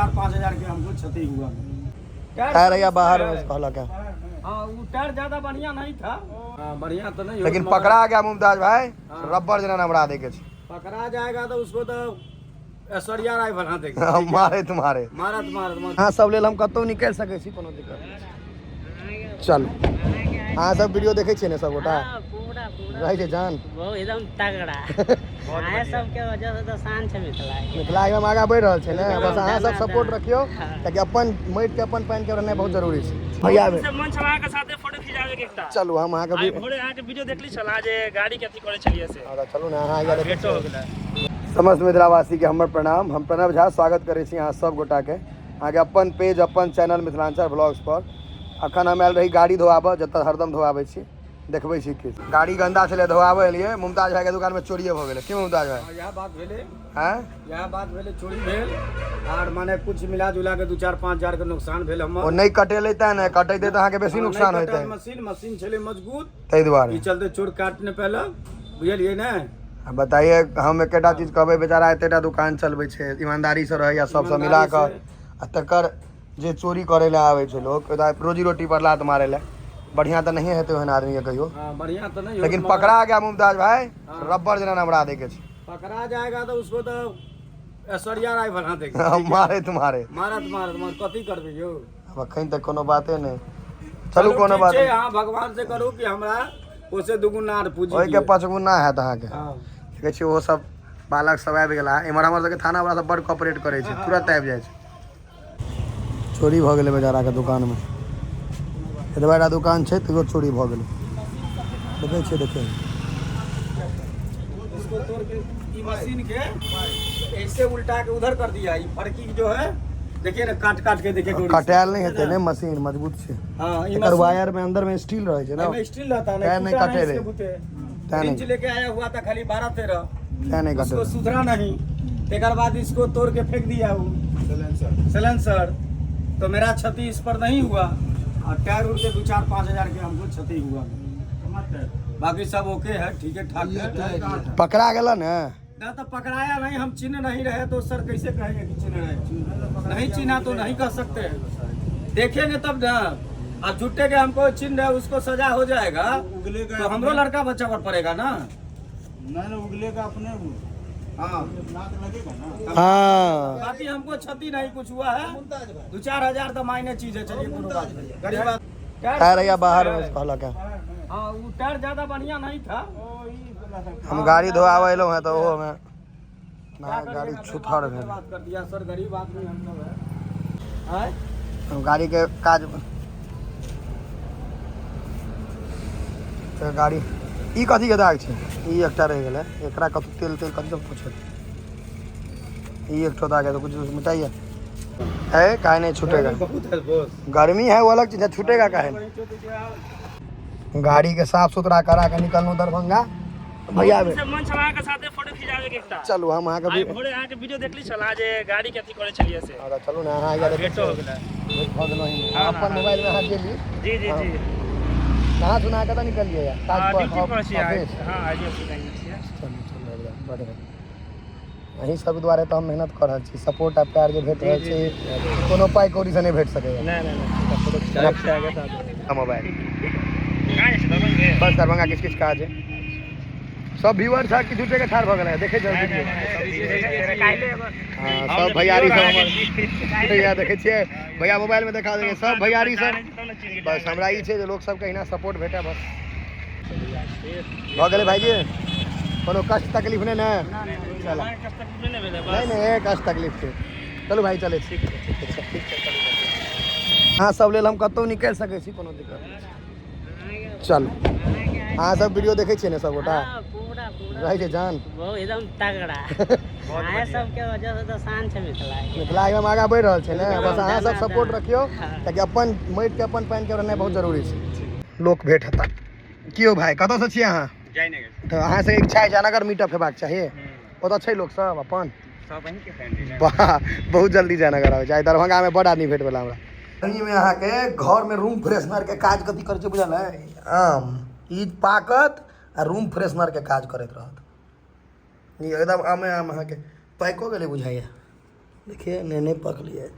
4-5 हजार के हमको क्षति हुआ। टायर हैया बाहर में कहलक है। हाँ, वो टायर ज्यादा बढ़िया नहीं था। हाँ, बढ़िया तो नहीं। लेकिन मगर पकड़ा गया मुमताज भाई, हाँ। रबड़ जेना नमरा दै के छै। पकड़ा जाएगा तो उसको तो ऐश्वर्या राय बना देंगे। मारे तुम्हारे। मारत मारत मारत। अहाँ सब लेल हम कतहु निकलि सकै छी, कोनो दिक्कत नहि छै। चलू, अहाँ सब वीडियो देखै छियै ने सबगोटा? हाँ, पूरा पूरा। रहै छै जान। बहुत एकदम तगड़ा। अहाँ सबके वजह से तऽ शान छै मिथिला के। मिथिला एकदम आगाँ बढ़ि रहल छै ने। बस अहाँ सब सपोर्ट रखियौ, हाँ। कियाकि अपन माटि के अपन पानि के रहनाइ बहुत जरूरी छै भैया। से मन छल अहाँके साथे फोटो खिंचाबे के एकटा। चलू, हम अहाँके आइ भी भोरे अहाँके वीडियो देखली छल, अहाँ जे गाड़ी के अथी करै छलियै से। हँ, तऽ चलू ने अहाँ आगाँ देखै भेटो हो छियै। गेलै। समस्त मिथिलावासीके हमर प्रणाम। हम प्रणव झा स्वागत करै छी अहाँ सब गोटाके अहाँके अपन पेज, अपन चैनल मिथिलांचल ब्लॉग्स पर। अखन हम आयल रही गाड़ी धोआबऽ, जतऽ हरदम धोआबै छी। देखबै छी कि गाड़ी गन्दा छलै, धोआबै एलियै, मुमताज भाईके दुकानमे चोरिए भऽ गेलै। की मुमताज भाई? हाँ, इएह बात भेलै। आँय? इएह बात भेलै। चोरी भेल आर माने कुछ मिला जुला के 2-4-5 हजार के नुकसान भेल हमर। ओ नहि कटेलै तें ने, कटेतै तऽ अहाँके बेसी हाँ, नुकसान नहि कटल। होइतै। मशीन मशीन छलै मजबूत। ताहि दुआरे। ई चलते चोर काट नहि पेलक, बुझलियै ने? आ बताइए, हम एकेटा चीज कहबै, बेचारा एतेटा दुकान चलबै छै, ईमानदारीसँ रहैया सबसँ मिला कऽ, आ तकर जे चोरी करै लए आबै छै लोक, ओकरा रोजी रोटी पर लात मारै लए, बढ़िआँ तऽ नहिए हेतै ओहन आदमीके कहियो। हाँ, बढ़िया तो नहीं। लेकिन मगर पकड़ा गया मुमताज भाई, हाँ। रबड़ जेना नमरा दै के छै। पकड़ा जाएगा तो उसको तो ऐश्वर्या राय बना देंगे। मारे तुम्हारे। मारत मारत मार, कथी करबै यौ? आब अखन तक कोनो बाते नहि। चलू, कोनो ठीक बात छै। नहि। अहाँ भगवान से करू कि हमरा ओसे दुगुना आर पूंजी ओहिके दिअ। 5 गुना हैत अहाँके। हाँ। देखै छियै, ओहो सब बालक सब आबि गेला। एम्हर हमर सबके थाना वाला सब बड़ कॉपरेट करै छै, तुरंत आबि जाइ छै। चोरी भऽ गेलै बेचाराके दुकानमे। एतबा टा दुकान छै, तैयो चोरी भऽ गेलै। देखै छियै, देखियौ। इसको तोड़ के ई मशीन के ऐसे उल्टा के उधर कर दिया। ये फरकी जो है, देखिए ना, काट काट के देखिए डोरी से। कटायल नहि हेतै ने, मशीन मजबूत छै। हाँ, ई एकर मशीन वायर में अंदर में स्टील रहै छै ने। एमे स्टील रहता है। तैं नहीं टूटा कटे नहीं रे। इसके बूते। तैं नहीं। रिंच लेके आया हुआ था खाली 12-13। तें नहि उसको कटेलै। सुधरा नहीं, तेकर बाद इसको तोड़ के फेंक दिया वो सिलेंसर। तो मेरा क्षति इस पर नहीं हुआ और टायर उड़ के 2-4-5 हजार के हमको क्षति हुआ। बाकी सब ओके है, ठीक है, ठाक है। पकड़ा गेल ने? ना तो पकड़ाया नहीं, हम चिन्ह नहीं रहे तो सर कैसे कहेंगे कि चिन्ह रहे? नहीं चिन्हा तो नहीं कह सकते हैं। देखेंगे तब ना। अब झूठे के हमको चिन्ह है, उसको सजा हो जाएगा उगलेगा। तो हमरो लड़का बच्चा पर पड़ेगा ना। नहीं नहीं, उगलेगा अपने वो। हाँ। लात लगेगा ना। हाँ। बाकी हमको क्षति नहीं कुछ हुआ है। 2-4 हजार तो मायने चीज है। चलिए, कोनो बात नहीं। गरीब टायर हैया बाहर में कहलक है। हाँ, वो टायर ज्यादा बढ़िया नहीं था। हम गाड़ी धोआबै एलहुँ हेँ तऽ ओहोमे ना गाड़ी छुथर भेल। बात कर दिया सर, गरीब आदमी हम लोग है। आय? हम गाड़ी के काज तऽ गाड़ी ई कथी के दाग छै? ई एकटा रहि गेलै, एकरा कथी तेल तेल कथी सब पूछल। ई एक ठो दाग है तो कुछ मिटाइए है, काहे नहीं छूटेगा? गर्मी बहुत है बॉस। गर्मी है वो अलग चीज है, छूटेगा काहे नहीं? गाड़ी के साफ सुथरा करा के निकललहुँ दरभंगा भैया। से मन छल अहाँके साथे फोटो खिंचाबे के एकटा। चलू, हम अहाँके आइ भी भोरे अहाँके वीडियो देखली छल, अहाँ जे गाड़ी के अथी करै छलियै से। हँ, तऽ चलू ने अहाँ आगाँ देखै भेटो हो छियै। गेलै। भेट भऽ गेलहुँ। हाँ, अपन हाँ। मोबाइलमे अहाँ गेली। जी जी जी। नहा सुना कतऽ निकलियै? काज हाँ, पर? ड्यूटी पर छी आइ। ऑफिस? हाँ, आइ ऑफिस बैंक छियै। चलू चलू, एकदम बढ़िआँ। अहीं सब दुआरे तऽ हम मेहनत कऽ रहल छी। सपोर्ट आ प्यार जे भेट रहल छै, कोनो पाइ कौड़ीसँ नहि भेट सकैए। नहि नहि नहि, फोटो खिंचाबे के आगे साथ। मोबाइल। कहाँ जाइ छी, दरभंगे? बस दरभंगा किछु किछु काज है। सब व्यूअर छह कि झूठे के ठाढ़ भऽ गेलै देखै छल वीडियो? हाँ, सब भैयारी सब हमर भैया देखै छियै। भैया मोबाइलमे देखा देबै सब भैयारी सब। बस हमरा ई छै जे लोक सबके अहिना सपोर्ट भेटै। बस भऽ गेलै भाईजी। कोनो कष्ट तकलीफ नहि ने? चल। नहि नहि, कष्ट तकलीफ छै। चलू भाई, चलै छी। ठीक छै, ठीक छै, चलू। अहाँ सब लेल हम कतहु निकलि सकै छी, कोनो दिक्कत नहि छै। चलू, अहाँ सब वीडियो देखै छियै ने सबगोटा? हाँ, पूरा पूरा। रहै छै जान। बहुत एकदम तगड़ा। अहाँ सबके वजह से तऽ शान छै मिथिला के। मिथिला एकदम आगाँ बढ़ि रहल छै ने। बस अहाँ सब सपोर्ट रखियौ, हाँ। कियाकि अपन माटि के अपन पानि के रहनाइ बहुत जरूरी छै। लोक भेट हेता कियो। भाई, कतऽसँ छियै अहाँ? तऽ अहाँ से इच्छा है जयनगर मीटअप हेबाक चाही। ओतऽ छै लोक सब अपन। वाह, बहुत जल्दी जयनगर आबै छै। आइ दरभंगामे बड़ आदमी भेट भेला हमरा। गर्मीमे अहाँके घरमे रूम फ्रेशनरके काज कथी करै छै बुझल है? आम। ई पाकत आ रूम फ्रेशनरके काज करैत रहत। ई एकदम आमे आम अहाँके पाकिओ गेलै बुझाइए। देखिए, नहि नहि पकलियै।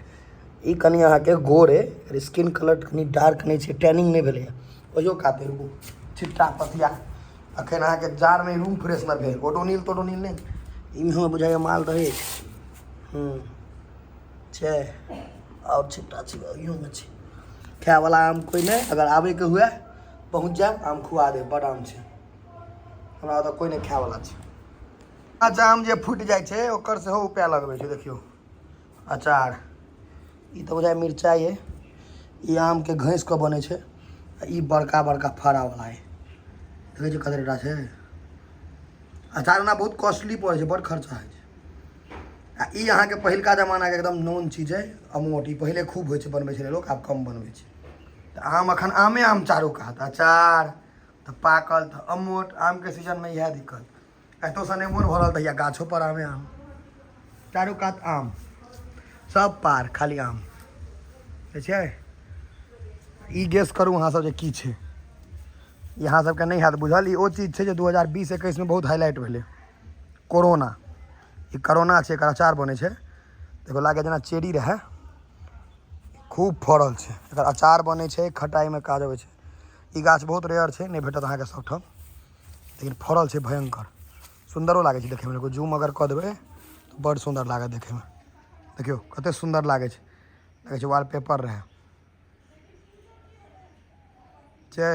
ई कनि अहाँके गोर अइ, एकर स्किन कलर कनि डार्क नहि छै, टैनिंग नहि भेलैए। ओहियो काते रुकू। छिट्टा पथिया अखन अहाँके जाड़मे रूम फ्रेशनर भेल, ओडोनिल तोडोनिल नहि। इमे हमरा बुझाइए मालदहे छै। छै आओर छिट्टा छै, ओहियोमे छै। खायवला आम कोइ नहि, अगर आबैके हुए पहुँच जायब, आम खुआ देब। बड आम छै हमरा ओतऽ, कोइ नहि खायवला छै। अच्छा, आम जे फूटि जाइ छै ओकर सेहो उपाय लगबै छै। देखियौ अचार, ई तऽ बुझाइ मिरचाइ अइ। ई आमके घसि कऽ बनै छै आ ई बड़का बड़का फड़ावला अइ। देखै छियै कते टा छै। अचार ओना बहुत कॉस्टली पड़ै छै, बड़ खर्चा होइ छै। आ ई अहाँके पहिलका जमानाके एकदम नोन चीज अइ, अमोट। ई पहिले खूब होइ छै, बनबै छलै लोक, आब कम बनबै छै। तऽ आम एखन आमे आम चारू कात, अचार तऽ पाकल तऽ अमोट। आमके सीजनमे इएह दिक्कत। एतौसँ नेबो भरल तऽ हैया गाछो पर आमे आम, चारू कात आम, सब पार खाली आम देखै छियै। ई गेस करू अहाँ सब जे की छै। ई अहाँ सबके नहि हैत बुझल। ई ओ चीज छै जे 2020-21 मे बहुत हाईलाइट भेलै, कोरोना। ई कोरोना छै, एकर अचार बनै छै। देखो, लागै जेना चेरी रहै, खूब फड़ल छै। एकर अचार बनै छै, खटाइमे काज अबै छै। ई गाछ बहुत रेयर छै, नहि भेटत अहाँके सबठाम, लेकिन फड़ल छै भयंकर। सुन्दरो लागै छै देखैमे। देखो, जूम अगर कऽ देबै तऽ बड़ सुन्दर लागत देखैमे। देखियौ कते सुन्दर लागै छै, लागै छै वॉलपेपर रहै छै।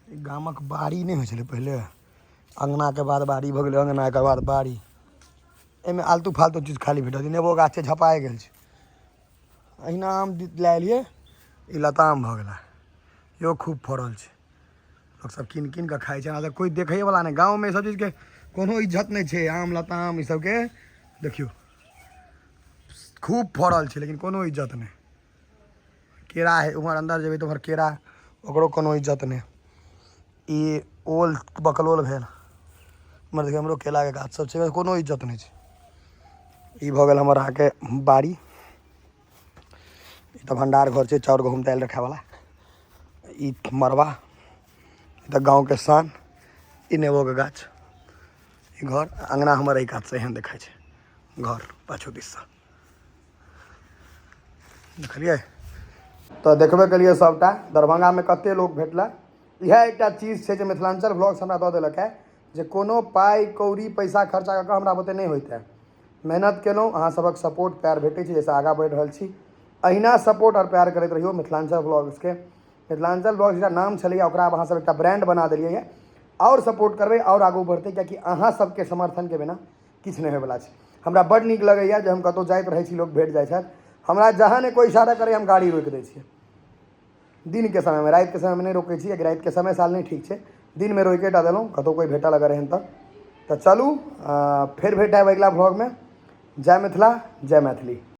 ई गामक बाड़ी नहि होइ छलै पहिले? अङ्गनाके बाद बाड़ी भऽ गेलै, अङ्गनाके बाद बाड़ी। एहिमे आलतू फालतू चीज खाली भेटत। ई नेबो गाछ छै, झपाए गेल छै। अहिना आम लए एलियै। ई लताम भऽ गेलै, इहो खूब फड़ल छै। लोक सब कीन कीन कऽ खाइ छै, एना तऽ कोइ देखैवला नहि। गाँवमे ई सब चीजके कोनो इज्जत नहि छै। आम लताम ई सबके देखियौ खूब फड़ल छै, लेकिन कोनो इज्जत नहि। केरा है, उम्हर अन्दर जेबै तऽ उम्हर केरा, ओकरो कोनो इज्जत नहि। ई ओल बकलोल भेल। उम्हर देखियौ, हमरो केलाके गाछ सब छै, कोनो इज्जत नहि छै। ई भऽ गेल हमर अहाँके बाड़ी। ई तऽ भण्डार घर छै, चाउर गहूँम दालि रखैवला। ई मड़बा, ई तऽ गाँवके शान। ई नेबोके गाछ, ई घर अङ्गना हमर एहि कातसँ एहन देखाइ छै। घर पाछू दिससँ देखलियै तऽ देखबे केलियै सभटा। दरभंगामे कते लोक भेटला। इएह एकटा चीज छै जे मिथिलाञ्चल ब्लॉग्स हमरा दऽ देलक है, जे कोनो पाइ कौड़ी पैसा खर्चा कऽ कऽ हमरा बुते नहि होइत है। मेहनत केलहुँ, अहाँ सभक सपोर्ट प्यार भेटै छै, जाहिसँ आगाँ बढ़ि रहल छी। अहिना सपोर्ट आओर प्यार करैत रहियौ मिथिलाञ्चल ब्लॉग्सके। मिथिलाञ्चल ब्लॉग्स एकटा नाम छलैए, ओकरा आब अहाँ सब एकटा ब्रांड बना देलियै। आओर सपोर्ट करबै, आओर आगू बढ़तै, कियाकि अहाँ सबके समर्थनके बिना किछु नहि होइवला छै। हमरा बड्ड नीक लगैए जे हम कतहु जाइत रहै छी, लोक भेट जाइ छथि हमरा। जहाँ ने कोइ इशारा करै, हम गाड़ी रोकि दै छियै दिनके समयमे। रातिके समयमे नहि रोकै छी, कियाकि रातिके समय साल नहि ठीक छै। दिनमे रोकिए टा देलहुँ कतहु कोइ भेटल अगर एहन तऽ। तऽ चलू, फेर भेट आयब अगिला व्लॉगमे। जय मिथिला, जय मैथिली।